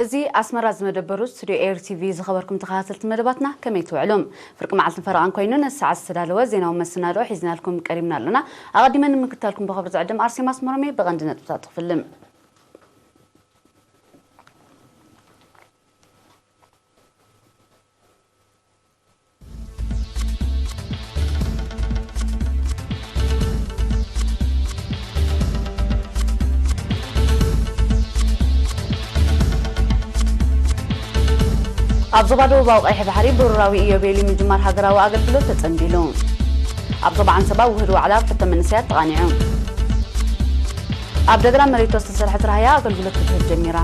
እዚ ኣስመራ ዝመደበሩ ስቱድዮ ኤር ቲቪ። ዝኸበርኩም ተኸታተልቲ መደባትና ከመይ ትውዕሉ? ፍርቂ መዓልትን ፈረቓን ኮይኑ ነዚ ሰዓት ዝተዳለወ ዜናዊ መሰናድኦ ሒዝናልኩም ቀሪብና ኣለና። ኣቐዲመ ንምክታልኩም ብኽብሪ ዝዕድም ኣርሴማ ኣስመሮም እየ። ብቐንዲ ነጥብታት ክፍልም። ኣብ ዞባ ደቡባዊ ቀይሕ ባሕሪ ብሩራዊ ኢዮቤልዩ ምጅማር ሃገራዊ ኣገልግሎት ተጸንቢሉ። ኣብ ዞባ ዓንሰባ ውህድ ዋዕላ ኣብ ሕቶ መንእሰያት ተቓኒዑ። ኣብ ደግራ መሬቶ ዝተሰርሐት ራህያ ኣገልግሎት ክትህብ ጀሚራ።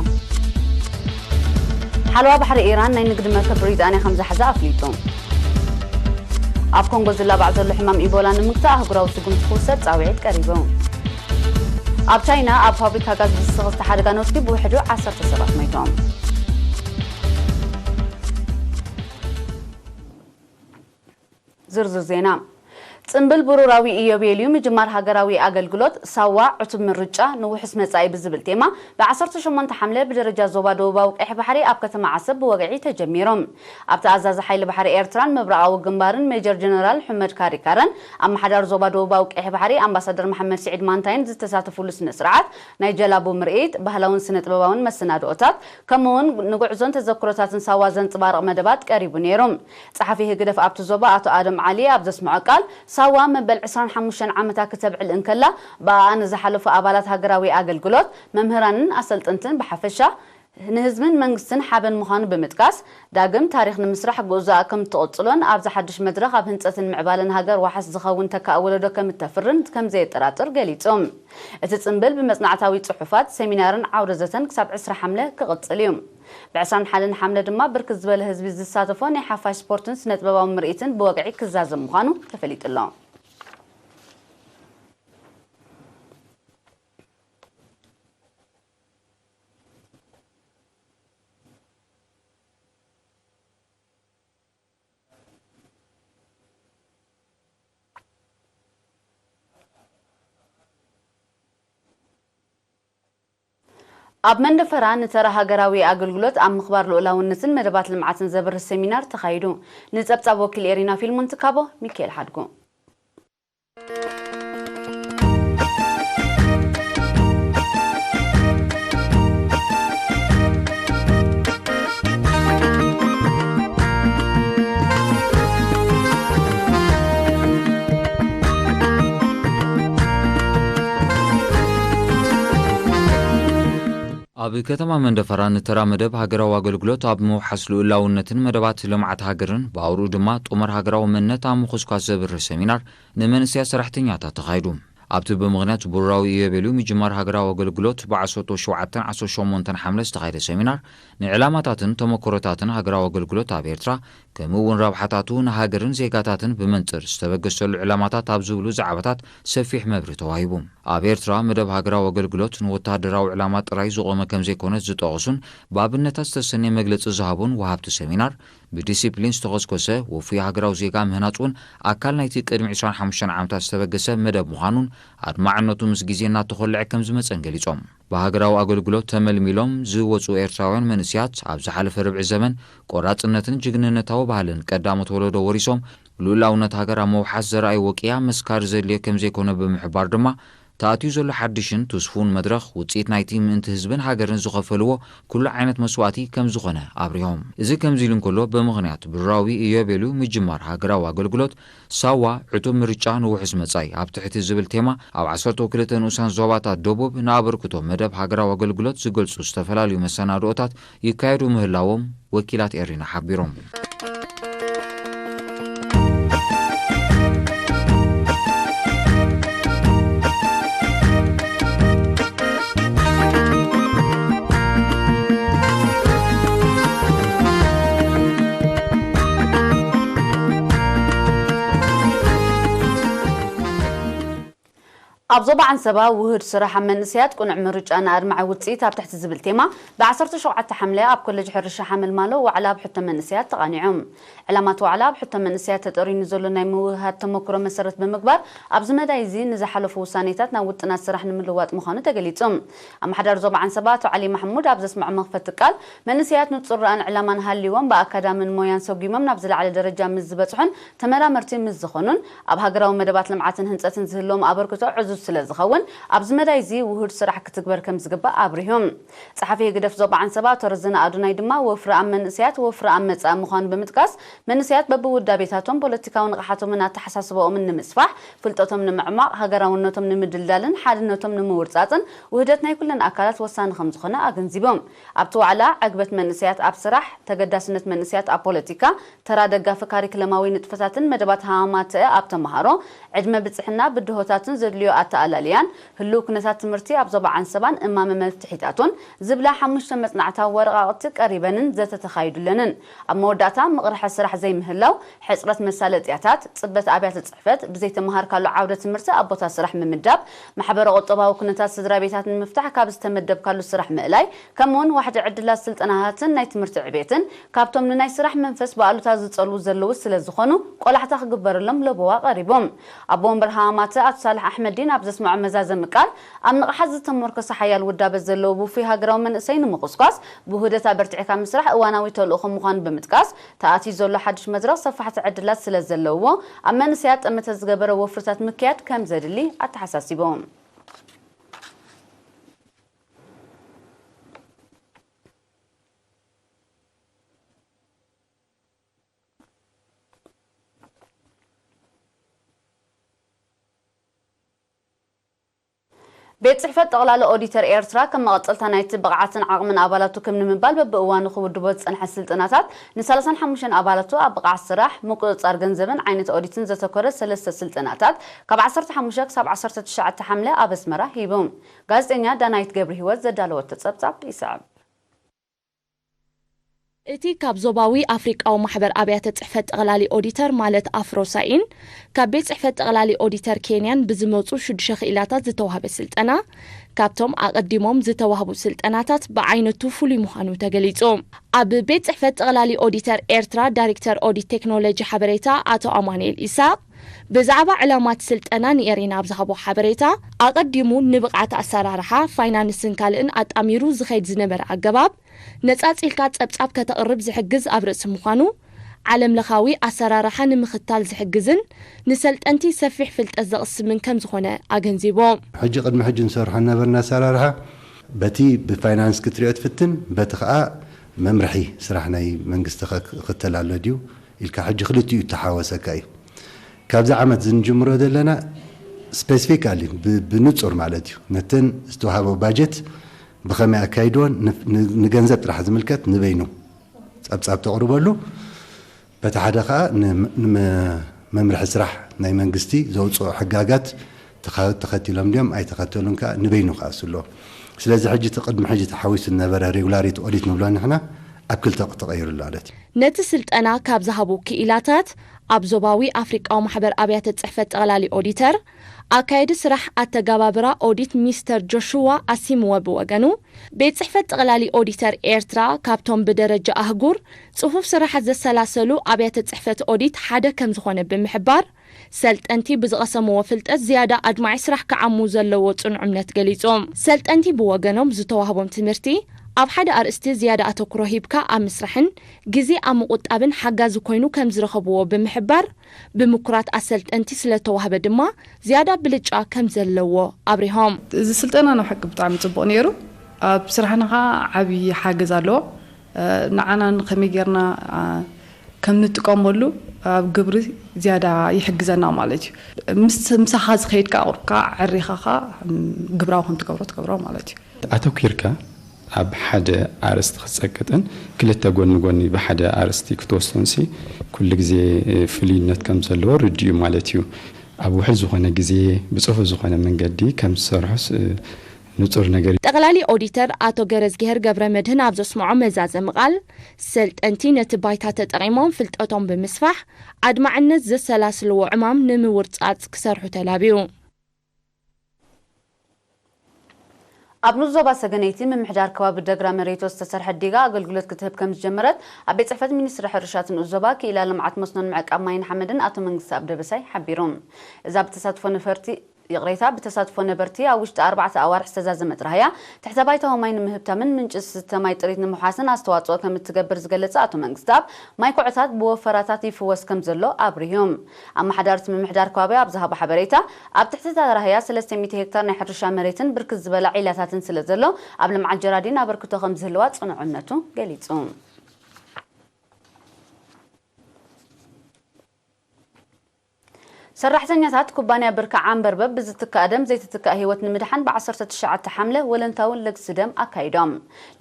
ሓለዋ ባሕሪ ኢራን ናይ ንግዲ መርከብ ብሪጣንያ ከም ዝሓዘ ኣፍሊጡ። ኣብ ኮንጎ ዝላባዕ ዘሎ ሕማም ኢቦላ ንምግታእ ኣህጉራዊ ስጉምቲ ክውሰድ ጻውዒት ቀሪቡ። ኣብ ቻይና ኣብ ፋብሪካ ጋዝ ብዝተኸስተ ሓደጋ ነውቲ ብውሕዱ ዓሰርተ ሰባት ሞይቶም። ዝርዝር ዜና። ጽምብል ብሩራዊ ኢዮቤልዩ ምጅማር ሃገራዊ ኣገልግሎት ሳዋ ዕቱብ ምርጫ ንውሑስ መጻኢ ብዝብል ቴማ ብ ዓሰርተ ሸሞንተ ሓምለ ብደረጃ ዞባ ደቡባዊ ቀይሕ ባሕሪ ኣብ ከተማ ዓሰብ ብወግዒ ተጀሚሩ። ኣብቲ ኣዛዚ ሓይሊ ባሕሪ ኤርትራን ምብራቓዊ ግንባርን ሜጀር ጀነራል ሑመድ ካሪካረን ኣመሓዳሪ ዞባ ደቡባዊ ቀይሕ ባሕሪ ኣምባሳደር መሓመድ ስዒድ ማንታይን ዝተሳተፉሉ ስነ ስርዓት ናይ ጀላቡ ምርኢት፣ ባህላውን ስነ ጥበባውን መሰናድኦታት፣ ከምኡውን ንጉዕዞን ተዘክሮታትን ሳዋ ዘንጽባርቕ መደባት ቀሪቡ ነይሩ። ጸሓፊ ህግደፍ ኣብቲ ዞባ ኣቶ ኣደም ዓሊ ኣብ ዘስምዖ ቃል፣ ሳዋ መበል ዕስራን ሓሙሽተን ዓመታ ክተብዕል እንከላ፣ ብኣኣ ንዝሓለፉ ኣባላት ሃገራዊ ኣገልግሎት፣ መምህራንን ኣሰልጠንትን ብሓፈሻ፣ ንህዝብን መንግስትን ሓበን ምዃኑ ብምጥቃስ፣ ዳግም ታሪኽ ንምስራሕ ጉዕዞኣ ከም እትቕጽሎን ኣብዚ ሓድሽ መድረኽ ኣብ ህንጸትን ምዕባለን ሃገር ዋሕስ ዝኸውን ተካእ ወለዶ ከም እተፍርን ከም ዘየጠራጥር ገሊጹ። እቲ ጽምብል ብመጽናዕታዊ ጽሑፋት፣ ሰሚናርን ዓውደ ዘተን ክሳብ ዕስራ ሓምለ ክቕጽል እዩ። ብ ዕስራን ሓደን ሓምለ ድማ ብርክት ዝበለ ህዝቢ ዝሳተፎ ናይ ሓፋሽ ስፖርትን ስነ ጥበባዊ ምርኢትን ብወግዒ ክዛዘም ምዃኑ ተፈሊጡ ኣሎ። ኣብ መንደፈራ ንተራ ሃገራዊ ኣገልግሎት ኣብ ምኽባር ልኡላውነትን መደባት ልምዓትን ዘብርህ ሰሚናር ተኻይዱ። ንጸብጻብ ወኪል ኤሪና ፊልሞን ትካቦ፣ ሚካኤል ሓድጉ። ኣብ ከተማ መንደፈራ ንተራ መደብ ሃገራዊ ኣገልግሎት ኣብ ምውሓስ ልኡላውነትን መደባት ልምዓት ሃገርን፣ ብኣውርኡ ድማ ጥሙር ሃገራዊ መንነት ኣብ ምኹስኳስ ዘብርህ ሰሚናር ንመንእሰያት ሰራሕተኛታት ተኻይዱ። ኣብቲ ብምኽንያት ብሩራዊ ኢዮቤልዩ ምጅማር ሃገራዊ ኣገልግሎት ብዓሰርተ ሸውዓተን ዓሰርተ ሸሞንተን ሓምለ ዝተኻየደ ሰሚናር፣ ንዕላማታትን ተመክሮታትን ሃገራዊ ኣገልግሎት ኣብ ኤርትራ፣ ከምኡ እውን ረብሓታቱ ንሃገርን ዜጋታትን ብመንጽር ዝተበገሰሉ ዕላማታት ኣብ ዝብሉ ዛዕባታት ሰፊሕ መብርሂ ተዋሂቡ። ኣብ ኤርትራ መደብ ሃገራዊ ኣገልግሎት ንወተሃደራዊ ዕላማ ጥራይ ዝቖመ ከም ዘይኮነ ዝጠቐሱን ብኣብነታት ዝተሰነየ መግለጺ ዝሃቡን ወሃብቲ ሰሚናር፣ ብዲሲፕሊን ዝተኾስኮሰ ወፉይ ሃገራዊ ዜጋ ምህናጽ እውን ኣካል ናይቲ ቅድሚ ዕስራን ሓሙሽተን ዓመታት ዝተበገሰ መደብ ምዃኑን ኣድማዕነቱ ምስ ግዜ እናተኾልዐ ከም ዝመጸን ገሊጾም። ብሃገራዊ ኣገልግሎት ተመልሚሎም ዝወጹ ኤርትራውያን መንእሰያት ኣብ ዝሓለፈ ርብዒ ዘመን ቆራጽነትን ጅግንነታዊ ባህልን ቀዳሞት ወለዶ ወሪሶም፣ ልኡላውነት ሃገር ኣብ ምውሓስ ዘርኣይዎ ቅያ መስካሪ ዘድልዮ ከም ዘይኮነ ብምሕባር ድማ፣ ተኣትዩ ዘሎ ሓድሽን ትስፉውን መድረኽ ውጽኢት ናይቲ ምእንቲ ህዝብን ሃገርን ዝኸፈልዎ ኩሉ ዓይነት መስዋእቲ ከም ዝኾነ ኣብሪሆም። እዚ ከምዚ ኢሉ እንከሎ፣ ብምኽንያት ብሩራዊ ኢዮቤልዩ ምጅማር ሃገራዊ ኣገልግሎት፣ ሳዋ ዕቱብ ምርጫ ንውሑስ መጻኢ ኣብ ትሕቲ ዝብል ቴማ፣ ኣብ ዓሰርተ ክልተ ንኡሳን ዞባታት ደቡብ ንኣበርክቶ መደብ ሃገራዊ ኣገልግሎት ዝገልጹ ዝተፈላለዩ መሰናድኦታት ይካየዱ ምህላዎም ወኪላት ኤሪና ሓቢሮም። ኣብ ዞባ ዓንሰባ ውሁድ ስራሕ ኣብ መንእሰያት ቅኑዕ ምርጫ ንኣድማዒ ውፅኢት ኣብ ትሕቲ ዝብል ቴማ ብ ዓሰርተ ሸውዓተ ሓምለ ኣብ ኮሌጅ ሕርሻ ሓመልማሎ ዋዕላ ኣብ ሕቶ መንእሰያት ተቓኒዑ። ዕላማ እቲ ዋዕላ ኣብ ሕቶ መንእሰያት ተጠርዩ ንዘሎ ናይ ምውህሃድ ተመክሮ መሰረት ብምግባር ኣብዚ መዳይ እዚ ንዝሓለፉ ውሳኔታት ናብ ውጥናት ስራሕ ንምልዋጥ ምዃኑ ተገሊጹ። ኣመሓዳሪ ዞባ ዓንሰባ ኣቶ ዓሊ ማሕሙድ ኣብ ዘስምዖ መኽፈቲ ቃል መንእሰያት ንጹር ራእን ዕላማን ሃልይዎም ብኣካዳምን ሞያን ሰጒሞም ናብ ዝለዓለ ደረጃ ምስ ዝበጽሑን ተመራመርቲ ምስ ዝኾኑን ኣብ ሃገራዊ መደባት ልምዓትን ህንጸትን ዝህልዎም ኣበርክቶ ዕዙዝ ስለ ዝኸውን ኣብዚ መዳይ እዚ ውሁድ ስራሕ ክትግበር ከም ዝግባእ ኣብሪሁ። ጸሓፊ ህግደፍ ዞባ ዓንሰባ ኣቶ ረዘነ ኣዶናይ ድማ ወፍሪ ኣብ መንእሰያት ወፍሪ ኣብ መጻኢ ምዃኑ ብምጥቃስ መንእሰያት በብውዳቤታቶም ፖለቲካዊ ንቕሓቶምን ኣተሓሳስባኦምን ንምስፋሕ ፍልጠቶም ንምዕማቕ ሃገራውነቶም ንምድልዳልን ሓድነቶም ንምውርጻጽን ውህደት ናይ ኩለን ኣካላት ወሳኒ ከም ዝኾነ ኣገንዚቦም። ኣብቲ ዋዕላ ዕግበት መንእሰያት ኣብ ስራሕ፣ ተገዳስነት መንእሰያት ኣብ ፖለቲካ፣ ተራ ደጋፊ ካሪክለማዊ ንጥፈታትን መደባት ሃማማተአ ኣብ ተምሃሮ፣ ዕድመ ብጽሕና ብድሆታትን ዘድልዮ ኣተኣላልያን ህልው ኩነታት ትምህርቲ ኣብ ዞባ ዓንሰባን እማመ መፍትሒታቱን ዝብላ ሓሙሽተ መጽናዕታዊ ወረቓቕቲ ቀሪበንን ዘተ ተኻይዱለንን። ኣብ መወዳእታ ምቕርሐ ስራሕ ዘይምህላው፣ ሕጽረት መሳለጥያታት፣ ጽበት ኣብያተ ጽሕፈት፣ ብዘይተምሃርካሉ ዓውደ ትምህርቲ ኣብ ቦታ ስራሕ ምምዳብ፣ ማሕበረ ቁጠባዊ ኩነታት ስድራ ቤታት ንምፍታሕ ካብ ዝተመደብካሉ ስራሕ ምእላይ፣ ከምኡውን ዋሕዲ ዕድላት ስልጠናታትን ናይ ትምህርቲ ዕቤትን ካብቶም ንናይ ስራሕ መንፈስ ብኣሉታ ዝጸልዉ ዘለዉ ስለ ዝኾኑ ቆላሕታ ክግበረሎም ለበዋ ቀሪቦም። ኣቦ ወንበር ሃማማተ ኣቶ ሳልሕ ኣሕመዲን ኣብ ዘስምዖ መዛዘሚ ቃል ኣብ ንቕሓት ዝተመርኮሰ ሓያል ውዳበ ዘለዎ ውፉይ ሃገራዊ መንእሰይ ንምኹስኳስ ብውህደት ኣበርቲዕካ ምስራሕ እዋናዊ ተልእኾ ምዃኑ ብምጥቃስ ተኣትዩ ዘሎ ሓድሽ መድረኽ ሰፋሕቲ ዕድላት ስለ ዘለውዎ ኣብ መንእሰያት ጠመተ ዝገበረ ወፍርታት ምክያድ ከም ዘድሊ ኣተሓሳሲቦም። ቤት ጽሕፈት ጠቕላሊ ኦዲተር ኤርትራ ከም መቐጸልታ ናይቲ ብቕዓትን ዓቕምን ኣባላቱ ከም ንምባል በብእዋኑ ክውድቦ ዝጸንሐ ስልጠናታት ን ሰላሳን ሓሙሽተን ኣባላቱ ኣብ ብቕዓት ስራሕ፣ ምቁጽጻር ገንዘብን ዓይነት ኦዲትን ዘተኮረ ሰለስተ ስልጠናታት ካብ ዓሰርተ ሓሙሽተ ክሳብ ዓሰርተ ትሽዓተ ሓምለ ኣብ ኣስመራ ሂቡ። ጋዜጠኛ ዳናይት ገብረ ህይወት ዘዳለወቶ ጸብጻብ ይስዕብ። እቲ ካብ ዞባዊ ኣፍሪቃዊ ማሕበር ኣብያተ ጽሕፈት ጠቕላሊ ኦዲተር ማለት ኣፍሮሳኢን ካብ ቤት ጽሕፈት ጠቕላሊ ኦዲተር ኬንያን ብዝመጹ ሽዱሽተ ክኢላታት ዝተዋህበ ስልጠና፣ ካብቶም ኣቐዲሞም ዝተዋህቡ ስልጠናታት ብዓይነቱ ፍሉይ ምዃኑ ተገሊጹ። ኣብ ቤት ጽሕፈት ጠቕላሊ ኦዲተር ኤርትራ ዳይሬክተር ኦዲት ቴክኖሎጂ ሓበሬታ ኣቶ ኣማኑኤል ኢሳቕ፣ ብዛዕባ ዕላማት ስልጠና ንኤሬና ኣብ ዝሃቦ ሓበሬታ፣ ኣቐዲሙ ንብቕዓት ኣሰራርሓ፣ ፋይናንስን ካልእን ኣጣሚሩ ዝኸይድ ዝነበረ ኣገባብ፣ ነጻጺልካ ጸብጻብ ከተቕርብ ዝሕግዝ ኣብ ርእሲ ምዃኑ፣ ዓለም ለኻዊ ኣሰራርሓ ንምኽታል ዝሕግዝን ንሰልጠንቲ ሰፊሕ ፍልጠት ዘቕስምን ከም ዝኾነ ኣገንዚቦም። ሕጂ ቅድሚ ሕጂ ንሰርሖ ነበርና ኣሰራርሓ በቲ ብፋይናንስ ክትሪኦ ትፍትን፣ በቲ ኸኣ መምርሒ ስራሕ ናይ መንግስቲ ኸ-፣ ክኽተል ኣሎ ድዩ ኢልካ ሕጂ ክልቲኡ እተሓወሰካ እዩ። ካብዚ ዓመት ዝንጅምሮ ዘለና ስፔሲፊካሊ ብ-፣ ብንጹር ማለት እዩ። ነተን ዝተዋህቦ ባጀት ብኸመይ ኣካይድዎን ን-፣ ን-፣ ንገንዘብ ጥራሕ ዝምልከት ንበይኑ ጸብጻብ ተቕርበሉ፣ በቲ ሓደ ኸኣ ን-፣ ንመ-፣ መምርሒ ስራሕ ናይ መንግስቲ ዘውጽኦ ሕጋጋት ተኸ-፣ ተኸቲሎም ድዮም ኣይተኸተሉን ከኣ ንበይኑ ክኣሱ ኣለዎ። ስለዚ ሕጂ እቲ ቅድሚ ሕጂ ተሓዊሱ ዝነበረ ሬጉላሪቲ ኦዲት ንብሎ ንሕና ኣብ ክልተ ተቐይሩ ኣሎ ማለት እዩ። ነቲ ስልጠና ካብ ዝሃቡ ክኢላታት ኣብ ዞባዊ ኣፍሪቃዊ ማሕበር ኣብያተ ጽሕፈት ጠቕላሊ ኦዲተር ኣካየዲ ስራሕ ኣተጋባብራ ኦዲት ሚስተር ጆሽዋ ኣሲምወ ብወገኑ፣ ቤት ጽሕፈት ጠቕላሊ ኦዲተር ኤርትራ ካብቶም ብደረጃ ኣህጉር ጽፉፍ ስራሓት ዘሰላሰሉ ኣብያተ ጽሕፈት ኦዲት ሓደ ከም ዝኾነ ብምሕባር፣ ሰልጠንቲ ብዝቐሰምዎ ፍልጠት ዝያዳ ኣድማዒ ስራሕ ክዓሙ ዘለዎ ጽኑዕ እምነት ገሊጹ። ሰልጠንቲ ብወገኖም ዝተዋህቦም ትምህርቲ ኣብ ሓደ ኣርእስቲ ዝያዳ ኣተኩሮ ሂብካ ኣብ ምስራሕን ግዜ ኣብ ምቑጣብን ሓጋዚ ኮይኑ ከም ዝረኸብዎ ብምሕባር፣ ብምኩራት ኣሰልጠንቲ ስለተዋህበ ድማ ዝያዳ ብልጫ ከም ዘለዎ ኣብሪሆም። እዚ ስልጠና ንብሓቂ ብጣዕሚ ጽቡቕ ነይሩ። ኣብ ስራሕና ኸኣ ዓቢ ሓገዝ ኣለዎ። እ፣ ንዓና ንኸመይ ጌርና፣ እ፣ ከም ንጥቀመሉ ኣብ ግብሪ ዝያዳ ይሕግዘና ማለት እዩ። ምስ፣ ምሳኻ ዝኸይድ ከኣ ቁሩብ ከኣ ኣዕሪኻ ኸኣ፣ እም፣ ግብራዊ ከም ትገብሮ ትገብሮ ማለት እዩ። ኣተኲርካ ኣብ ሓደ ኣርእስቲ ክትጸቅጥን ክልተ ጎኒ ጎኒ ብሓደ ኣርእስቲ ክትወስዶንሲ ኩሉ ግዜ ፍልይነት ከም ዘለዎ ርድእ እዩ ማለት እዩ። ኣብ ውሑድ ዝኾነ ግዜ ብጽፉፍ ዝኾነ መንገዲ ከም ዝሰርሑስ ንጹር ነገር እዩ። ጠቕላሊ ኦዲተር ኣቶ ገረዝግሄር ገብረመድህን ኣብ ዘስምዖ መዛዘሚ ቃል፣ ሰልጠንቲ ነቲ ባይታ ተጠቒሞም ፍልጠቶም ብምስፋሕ ኣድማዕነት ዘሰላስልዎ ዕማም ንምውርጻጽ ክሰርሑ ተላብዩ። ኣብ ንኡስ ዞባ ሰገነይቲ ምምሕዳር ከባቢ ደግራ መሬቶ ዝተሰርሐት ዲጋ ኣገልግሎት ክትህብ ከም ዝጀመረት ኣብ ቤት ጽሕፈት ሚኒስትሪ ሕርሻ እቲ ንኡስ ዞባ ክኢላ ልምዓት መስኖን ምዕቃብ ማይን ሓመድን ኣቶ መንግስተኣብ ደበሳይ ሓቢሩ። እዛ ብተሳትፎ ነፈርቲ ይቕሬታ፣ ብተሳትፎ ነበርቲ ኣብ ውሽጢ ኣርባዕተ ኣዋርሕ ዝተዛዘመት ራህያ ትሕተ ባይታዊ ማይ ንምህብታምን ምንጪ ዝስተ ማይ ጥሪት ንምውሓስን ኣስተዋጽኦ ከም እትገብር ዝገለጸ ኣቶ መንግስተኣብ፣ ማይ ኩዕታት ብወፈራታት ይፍወስ ከም ዘሎ ኣብሪሁ። ኣመሓዳሪ እቲ ምምሕዳር ከባቢ ኣብ ዝሃቦ ሓበሬታ፣ ኣብ ትሕቲ እታ ራህያ ሰለስተ ሚእቲ ሄክታር ናይ ሕርሻ መሬትን ብርክት ዝበላ ዒላታትን ስለ ዘሎ፣ ኣብ ልምዓት ጀራዲን ኣበርክቶ ከም ዝህልዋ ጽኑዕ እምነቱ ገሊጹ። ሰራሕተኛታት ኩባንያ ብርኪ ዓንበርበብ ብዝትካእ ደም ዘይትትካእ ህይወት ንምድሓን ብ ዓሰርተ ትሽዓተ ሓምለ ወለንታዊ ልግሲ ደም ኣካይዶም።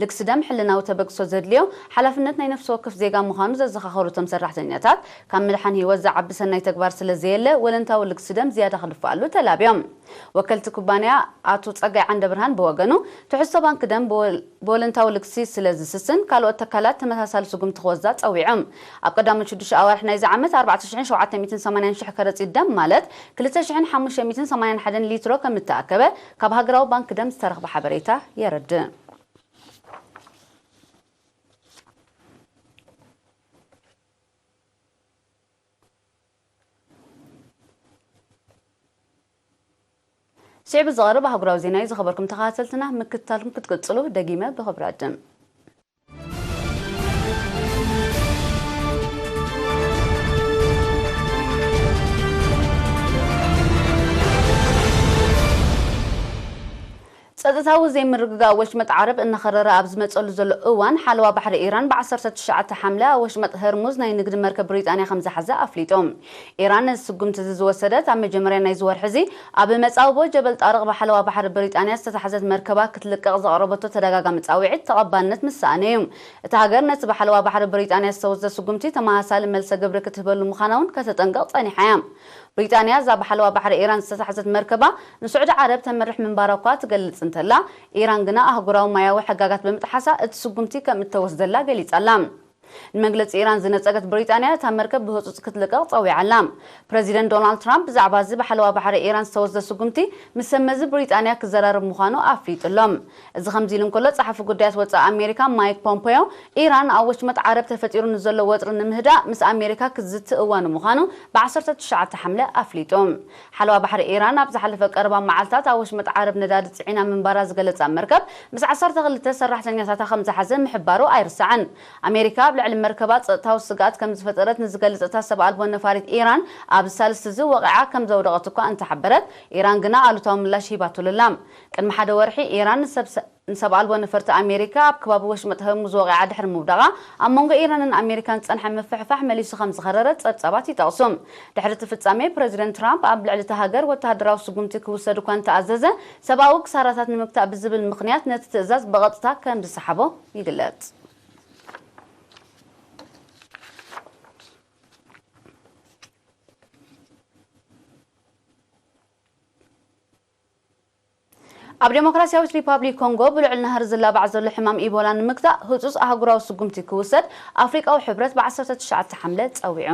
ልግሲ ደም ሕልናዊ ተበግሶ ዘድልዮ ሓላፍነት ናይ ነፍሲ ወከፍ ዜጋ ምዃኑ ዘዘኻኸሩ እቶም ሰራሕተኛታት፣ ካብ ምድሓን ህይወት ዝዓቢ ሰናይ ተግባር ስለ ዘየለ ወለንታዊ ልግሲ ደም ዝያዳ ክድፍኣሉ ተላብዮም። ወከልቲ ኩባንያ ኣቶ ጸጋይ ዓንደብርሃን ብወገኑ፣ ትሕዝቶ ባንኪ ደም ብወል- ብወለንታዊ ልግሲ ስለ ዝስስን፣ ካልኦት ተካላት ተመሳሳሊ ስጉምቲ ክወስዳ ጸዊዖም። ኣብ ቀዳሞት ሽዱሽተ ኣዋርሕ ናይዚ ዓመት ኣርባዕተ ሽሕን ሸውዓተ ሚእትን ሰማንያን ሽሕ ከረጺት ደም፣ ማለት ክልተ ሽሕን ሓሙሽተ ሚእትን ሰማንያን ሓደን ሊትሮ ከም እተኣከበ ካብ ሃገራዊ ባንክ ደም ዝተረኽበ ሓበሬታ የረድእ። ስዒቡ ዝቐርብ ኣህጉራዊ ዜና እዩ። ዝኸበርኩም ተኸታተልትና፣ ምክትታልኩም ክትቅጽሉ ደጊመ ብኽብሪ ዕድም። ጸጥታዊ ዘይምርግጋእ ወሽመጥ ዓረብ እናኸረረ ኣብ ዝመጸሉ ዘሎ እዋን፣ ሓለዋ ባሕሪ ኢራን ብ ዓሰርተ ትሽዓተ ሓምለ ኣብ ወሽመጥ ህርሙዝ ናይ ንግዲ መርከብ ብሪጣንያ ከም ዝሓዘ ኣፍሊጡ። ኢራን ነዚ ስጉምቲ እዚ ዝወሰደት፣ ኣብ መጀመርያ ናይዚ ወርሒ እዚ ኣብ መጻብቦ ጀበል ጣርቕ ብሓለዋ ባሕሪ ብሪጣንያ ዝተታሕዘት መርከባ ክትልቀቕ ዘቕረበቶ ተደጋጋሚ ጻውዒት ተቐባልነት ምስ ሰኣነ እዩ። እታ ሃገር ነቲ ብሓለዋ ባሕሪ ብሪጣንያ ዝተወስደ ስጉምቲ ተመሳሳሊ መልሰ ግብሪ ክትህበሉ ምዃና እውን ከተጠንቅቕ ጸኒሓ እያ። ብሪጣንያ እዛ ብሓለዋ ባሕሪ ኢራን ዝተታሕዘት መርከባ ንስዑዲ ዓረብ ተምርሕ ምንባራ እኳ ትገልጽ እንተላ፣ ኢራን ግና ኣህጉራዊ ማያዊ ሕጋጋት ብምጥሓሳ እቲ ስጉምቲ ከም እተወስደላ ገሊጻ ኣላ። ንመግለጺ ኢራን ዝነጸገት ብሪጣንያ፣ እታ መርከብ ብህጹጽ ክትልቀቕ ጸዊዓ ኣላ። ፕረዚደንት ዶናልድ ትራምፕ ብዛዕባ እዚ ብሓለዋ ባሕሪ ኢራን ዝተወስደ ስጉምቲ ምስ ሰብ መዚ ብሪጣንያ ክዘራረብ ምዃኑ ኣፍሊጡ ኣሎ። እዚ ከምዚ ኢሉ እንከሎ፣ ጸሓፊ ጉዳያት ወጻኢ ኣሜሪካ ማይክ ፖምፔዮ፣ ኢራን ኣብ ወሽመጥ ዓረብ ተፈጢሩ ንዘሎ ወጥሪ ንምህዳእ ምስ ኣሜሪካ ክትዝቲ እዋኑ ምዃኑ ብ ዓሰርተ ትሽዓተ ሓምለ ኣፍሊጡ። ሓለዋ ባሕሪ ኢራን ኣብ ዝሓለፈ ቀረባ መዓልታት ኣብ ወሽመጥ ዓረብ ነዳዲ ጽዒና ምንባራ ዝገለጻ መርከብ፣ ምስ ዓሰርተ ክልተ ሰራሕተኛታታ ከም ዝሓዘ ምሕባሩ ኣይርሳዕን። ኣሜሪካ ኣብ ልዕሊ መርከባ ጸጥታዊ ስግኣት ከም ዝፈጠረት ንዝገልጽ እታ ሰብ ኣልቦ ነፋሪት ኢራን፣ ኣብዚ ሳልስቲ እዚ ወቒዓ ከም ዘውደቐት እኳ እንተሓበረት፣ ኢራን ግና ኣሉታዊ ምላሽ ሂባትሉ ኣላ። ቅድሚ ሓደ ወርሒ ኢራን ንሰብ ንሰብ ኣልቦ ነፈርቲ ኣሜሪካ ኣብ ከባቢ ወሽመጥ ህርሙዝ ወቒዓ ድሕሪ ምውዳቓ፣ ኣብ መንጎ ኢራንን ኣሜሪካን ዝጸንሐ ምፍሕፋሕ መሊሱ ከም ዝኸረረ ጸብጻባት ይጠቕሱ። ድሕሪ እቲ ፍጻሜ፣ ፕረዚደንት ትራምፕ ኣብ ልዕሊ እታ ሃገር ወተሃደራዊ ስጉምቲ ክውሰድ እኳ እንተኣዘዘ፣ ሰብኣዊ ክሳራታት ንምግታእ ብዝብል ምኽንያት ነቲ ትእዛዝ ብቐጥታ ከም ዝሰሓቦ ይግለጽ። ኣብ ዴሞክራሲያዊት ሪፓብሊክ ኮንጎ ብልዑል ናህሪ ዝላባዕ ዘሎ ሕማም ኢቦላ ንምግታእ ህጹጽ ኣህጉራዊ ስጉምቲ ክውሰድ ኣፍሪቃዊ ሕብረት ብ ዓሰርተ ትሽዓተ ሓምለ ጸዊዑ።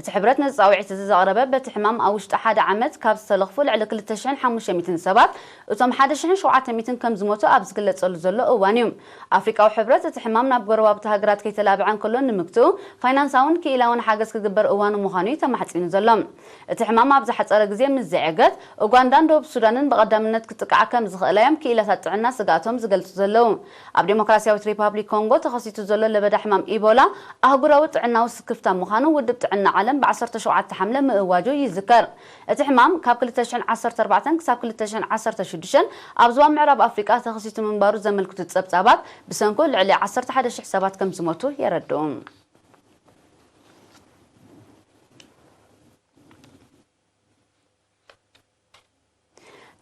እቲ ሕብረት ነዚ ጻውዒት እዚ ዘቕረበ በቲ ሕማም ኣብ ውሽጢ ሓደ ዓመት ካብ ዝተለኽፉ ልዕሊ ክልተ ሽሕን ሓሙሽተ ሚእትን ሰባት እቶም ሓደ ሽሕን ሸውዓተ ሚእትን ከም ዝሞቱ ኣብ ዝግለጸሉ ዘሎ እዋን እዩ። ኣፍሪቃዊ ሕብረት እቲ ሕማም ናብ ጎረባብቲ ሃገራት ከይተላብዐ እንከሎ ንምግትኡ ፋይናንሳውን ክኢላውን ሓገዝ ክግበር እዋኑ ምዃኑ እዩ ተማሕጺኑ ዘሎ። እቲ ሕማም ኣብ ዝሓጸረ ግዜ ምስ ዘዐገት፣ ኡጋንዳን ደቡብ ሱዳንን ብቐዳምነት ክጥቅዓ ከም ዝኽእላ እዮም ክኢላታት ጥዕና ስግኣቶም ዝገልጹ ዘለዉ። ኣብ ዴሞክራሲያዊት ሪፓብሊክ ኮንጎ ተኸሲቱ ዘሎ ለበዳ ሕማም ኢቦላ ኣህጉራዊ ጥዕናዊ ስክፍታ ምዃኑ ውድብ ጥዕና ዓለም ብ ዓሰርተ ሸውዓተ ሓምለ ምእዋጁ ይዝከር። እቲ ሕማም ካብ ክልተ ሽሕን ዓሰርተ ኣርባዕተን ክሳብ ክልተ ሽሕን ዓሰርተ ሽዱሽተን ኣብ ዞባ ምዕራብ ኣፍሪቃ ተኸሲቱ ምንባሩ ዘመልክቱ ጸብጻባት፣ ብሰንኩ ልዕሊ ዓሰርተ ሓደ ሽሕ ሰባት ከም ዝሞቱ የረድኡ።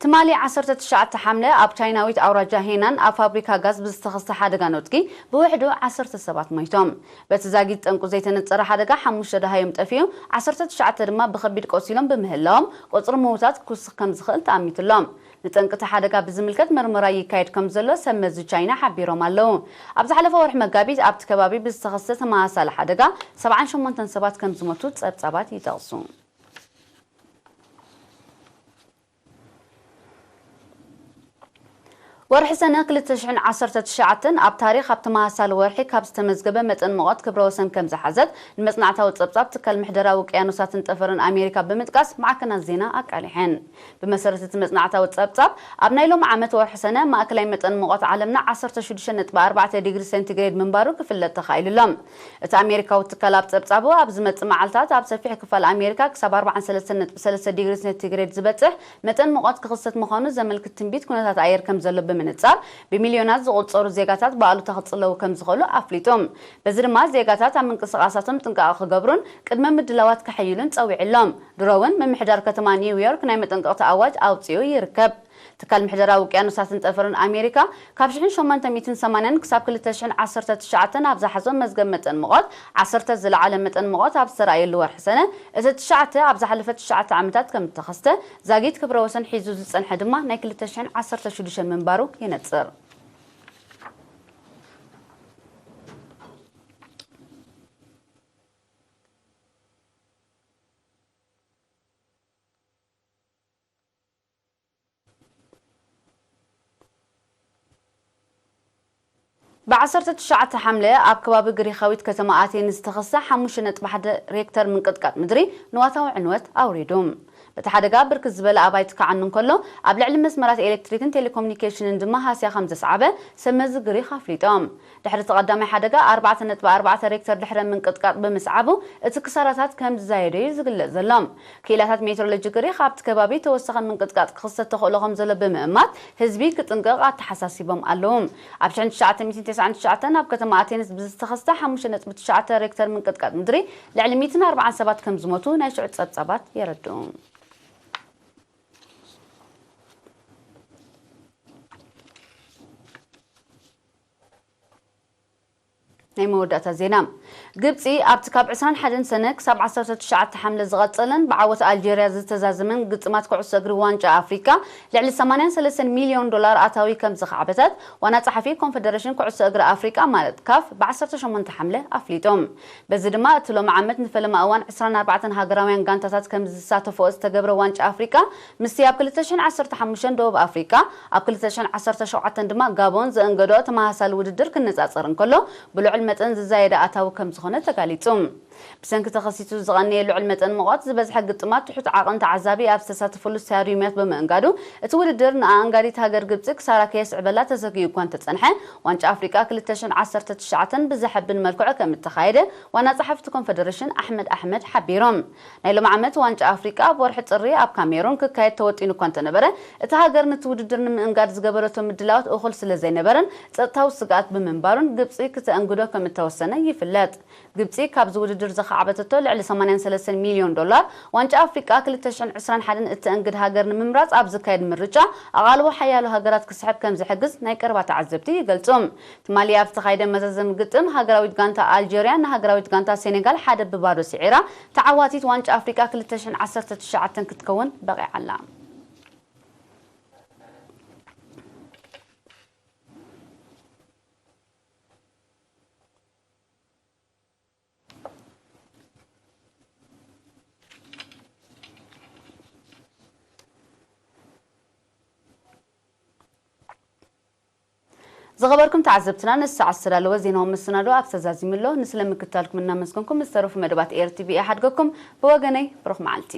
ትማሊ ዓሰርተ ትሽዓተ ሓምለ ኣብ ቻይናዊት ኣውራጃ ሄናን ኣብ ፋብሪካ ጋዝ ብዝተኸስተ ሓደጋ ነውጥቂ ብውሕዱ ዓሰርተ ሰባት ሞይቶም። በቲ ዛጊት ጠንቁ ዘይተነጸረ ሓደጋ ሓሙሽተ ደሃዮም ጠፊኡ፣ ዓሰርተ ትሽዓተ ድማ ብኸቢድ ቆሲሎም ብምህላዎም፣ ቁጽሪ ምዉታት ክውስኽ ከም ዝኽእል ተኣሚቱ ኣሎ። ንጠንቂ እቲ ሓደጋ ብዝምልከት መርመራ ይካየድ ከም ዘሎ ሰብ መዚ ቻይና ሓቢሮም ኣለዉ። ኣብ ዝሓለፈ ወርሒ መጋቢት ኣብቲ ከባቢ ብዝተኸስተ ተመሳሳሊ ሓደጋ ሰብዓን ሸሞንተን ሰባት ከም ዝሞቱ ጸብጻባት ይጠቕሱ። ወርሒ ሰነ ክልተ ሽሕን ዓሰርተ ትሽዓተን ኣብ ታሪኽ ኣብ ተመሳሳሊ ወርሒ ካብ ዝተመዝገበ መጠን ሙቐት ክብረ ወሰን ከም ዝሓዘት ንመጽናዕታዊ ጸብጻብ ትካል ምሕደራ ውቅያኖሳትን ጠፈርን ኣሜሪካ ብምጥቃስ ማዕከናት ዜና ኣቃሊሐን። ብመሰረት እቲ መጽናዕታዊ ጸብጻብ፣ ኣብ ናይ ሎም ዓመት ወርሒ ሰነ ማእከላይ መጠን ሙቐት ዓለምና ዓሰርተ ሽዱሽተ ነጥቢ ኣርባዕተ ዲግሪ ሴንቲግሬድ ምንባሩ ክፍለጥ ተኻኢሉ ኣሎ። እቲ ኣሜሪካዊ ትካል ኣብ ጸብጻቡ፣ ኣብ ዝመጽእ መዓልታት ኣብ ሰፊሕ ክፋል ኣሜሪካ ክሳብ ኣርባዓን ሰለስተን ነጥቢ ሰለስተ ዲግሪ ሴንቲግሬድ ዝበጽሕ መጠን ሙቐት ክኽሰት ምዃኑ ዘመልክት ትንቢት ኩነታት ኣየር ከም ዘሎ ብምንጻር፣ ብሚልዮናት ዝቑጸሩ ዜጋታት ብኣሉታ ክጽለዉ ከም ዝኽእሉ ኣፍሊጡ። በዚ ድማ ዜጋታት ኣብ ምንቅስቓሳቶም ጥንቃቐ ክገብሩን ቅድመ ምድላዋት ከሐይሉን ጸዊዑ ኣሎ። ድሮ እውን ምምሕዳር ከተማ ኒውዮርክ ናይ መጠንቀቕታ ኣዋጅ ኣውጺኡ ይርከብ። ትካል ምሕደራ ውቅያኖሳትን ጠፈርን ኣሜሪካ ካብ ሽሕን ሸሞንተ ሚእትን ሰማንያን ክሳብ ክልተ ሽሕን ዓሰርተ ትሽዓተን ኣብ ዝሓዞ መዝገብ መጠን ሙቐት ዓሰርተ ዝለዓለ መጠን ሙቐት ኣብ ዝተረኣየሉ ወርሒ ሰነ እቲ ትሽዓተ ኣብ ዝሓለፈ ትሽዓተ ዓመታት ከም እተኸስተ ዛጊት ክብረ ወሰን ሒዙ ዝጸንሐ ድማ ናይ ክልተ ሽሕን ዓሰርተ ሽዱሽተን ምንባሩ የነጽር። ብዓሰርተ ትሽዓተ ሓምለ ኣብ ከባቢ ግሪኻዊት ከተማ ኣቴንስ ዝተኸስተ ሓሙሽተ ነጥቢ ሓደ ሬክተር ምንቅጥቃጥ ምድሪ ንዋታዊ ዕንወት ኣውሪዱ። በቲ ሓደጋ ብርክት ዝበለ ኣባይቲ ክዓኑ እንከሎ፣ ኣብ ልዕሊ መስመራት ኤሌክትሪክን ቴሌኮሙኒኬሽንን ድማ ሃስያ ከም ዘስዓበ ሰብ መዚ ግሪኽ ኣፍሊጦም። ድሕሪ እቲ ቀዳማይ ሓደጋ ኣርባዕተ ነጥቢ ኣርባዕተ ሬክተር ድሕረ ምንቅጥቃጥ ብምስዓቡ፣ እቲ ክሳራታት ከም ዝዛየደ እዩ ዝግለጽ ዘሎ። ክኢላታት ሜትሮሎጂ ግሪኽ ኣብቲ ከባቢ ተወሳኺ ምንቅጥቃጥ ክኽሰት ተኽእሎ ከም ዘሎ ብምእማት፣ ህዝቢ ክጥንቀቕ ኣተሓሳሲቦም ኣለዉ። ኣብ ሽሕን ትሽዓተ ሚእትን ተስዓን ትሽዓተን ኣብ ከተማ ኣቴንስ ብዝተኸስተ ሓሙሽተ ነጥቢ ትሽዓተ ሬክተር ምንቅጥቃጥ ምድሪ ልዕሊ ሚእትን ኣርባዓን ሰባት ከም ዝሞቱ ናይ ሽዑ ጸብጻባት የረድኡ። ናይ መወዳእታ ዜና። ግብጺ ኣብቲ ካብ ዕስራን ሓደን ሰነ ክሳብ ዓሰርተ ትሽዓተ ሓምለ ዝቐጸለን ብዓወት ኣልጀርያ ዝተዛዘመን ግጥማት ኩዕሶ እግሪ ዋንጫ ኣፍሪቃ ልዕሊ ሰማንያን ሰለስተን ሚልዮን ዶላር ኣታዊ ከም ዘኻዕበተት ዋና ጸሓፊ ኮንፈደሬሽን ኩዕሶ እግሪ ኣፍሪቃ ማለት ካፍ ብዓሰርተ ሸሞንተ ሓምለ ኣፍሊጦም። በዚ ድማ እቲ ሎሚ ዓመት ንፈለማ እዋን ዕስራን ኣርባዕተን ሃገራውያን ጋንታታት ከም ዝሳተፎ ዝተገብረ ዋንጫ ኣፍሪቃ ምስቲ ኣብ ክልተ ሽሕን ዓሰርተ ሓሙሽተን ደቡብ ኣፍሪቃ ኣብ ክልተ ሽሕን ዓሰርተ ሸውዓተን ድማ ጋቦን ዘእንገዶ ተመሳሳሊ ውድድር ክነጻጸር እንከሎ፣ ብልዑል መጠን ዝዛየደ ኣታዊ ከም ዝኾነ ተጋሊጹ። ብሰንኪ ተኸሲቱ ዝቐነየ ልዑል መጠን ሙቐት፣ ዝበዝሐ ግጥማት ትሑት ዓቐን ተዓዛቢ ኣብ ዝተሳተፈሉ ስታድዩማት ብምእንጋዱ፣ እቲ ውድድር ንኣኣንጋዲት ሃገር ግብጺ ክሳራ ከየስዕበላ ተሰጊኡ እኳ እንተጸንሐ፣ ዋንጫ ኣፍሪቃ ክልተ ሽሕን ዓሰርተ ትሽዓተን ብዘሐብን መልክዑ ከም እተኻየደ ዋና ጸሓፊ እቲ ኮንፈደሬሽን ኣሕመድ ኣሕመድ ሓቢሮም። ናይ ሎም ዓመት ዋንጫ ኣፍሪቃ ኣብ ወርሒ ጥሪ ኣብ ካሜሩን ክካየድ ተወጢኑ እኳ እንተነበረ፣ እታ ሃገር ነቲ ውድድር ንምእንጋድ ዝገበረቶ ምድላዋት እኹል ስለ ዘይነበረን ጸጥታዊ ስግኣት ብምንባሩን ግብጺ ክተእንግዶ ከም እተወሰነ ይፍለጥ። ግብጺ ካብዚ ውድድር ዘኻዕበተቶ ልዕሊ ሰማንያን ሰለስተን ሚልዮን ዶላር ዋንጫ ኣፍሪቃ ክልተ ሽሕን ዕስራን ሓደን እተእንግድ ሃገር ንምምራጽ ኣብ ዝካየድ ምርጫ ኣቓልቦ ሓያሎ ሃገራት ክስሕብ ከም ዝሕግዝ ናይ ቀረባ ተዓዘብቲ ይገልጹ። ትማሊ ኣብ ዝተኻየደ መዛዘሚ ግጥም፣ ሃገራዊት ጋንታ ኣልጀርያ ንሃገራዊት ጋንታ ሴኔጋል ሓደ ብባዶ ስዒራ፣ ተዓዋቲት ዋንጫ ኣፍሪቃ ክልተ ሽሕን ዓሰርተ ትሽዓተን ክትከውን በቒዓ ኣላ። ዝኸበርኩም ተዓዘብትና፣ ንሰዓት ዝተዳለወ ዜናዊ መሰናዶ ኣብ ተዛዚሙ ኣሎ። ንስለ ምክታልኩም እናመስገንኩም፣ ዝተረፉ መደባት ኤር ቲ ቪ ይሓድገኩም። ብወገነይ፣ ብሩኽ መዓልቲ።